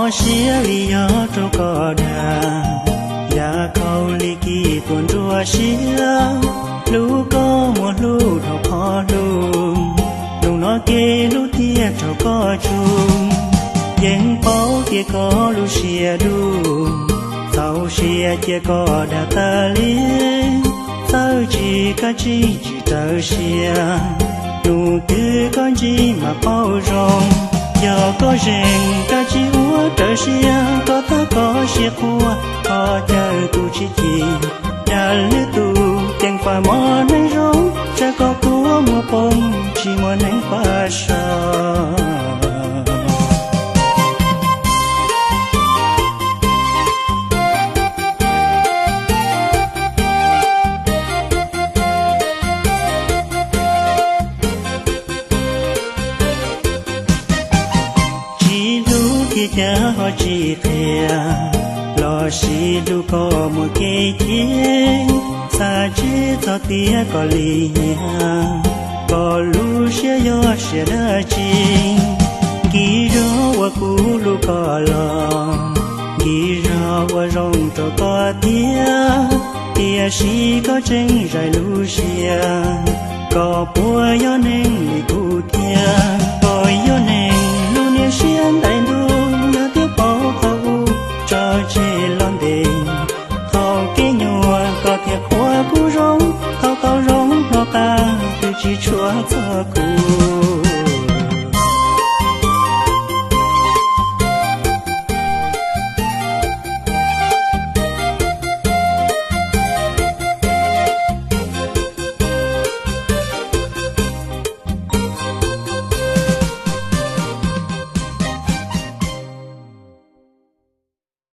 Mob siab li yog rau koj dag, yam khaus li kis tuaj nruab siab, hlub koj muaj hlub dhau qhov hlub, hnub no kev hlub thiaj raug koj tsum. Yeej paub tias koj lub siab dub, txaus siab cia koj dag tas li, txawj tsis kav tsij tsis raws siab, hnub twg koj ntsib mas paub zoo. Yog koj zeem kav tsij ua raws siab, koj tag koj siab quaj, koj cawm tus tsis ci, yam lwm tus ceev faj mob neeg zoo, tsam koj tuag muaj poob tsis muaj neeg pab so. Tsis hlub thiab cas ho tsis qhia, los sis hlub koj muaj kev cia, xav tsis txog tias koj lim hiam, koj lub siab yog siab dab tsi. Nkim zog uas kuv hlub koj los, nkim zog ua zoo rau koj thiab, tiam sis koj tseem zais lub siab, koj puas yog neeg li kuv thiab?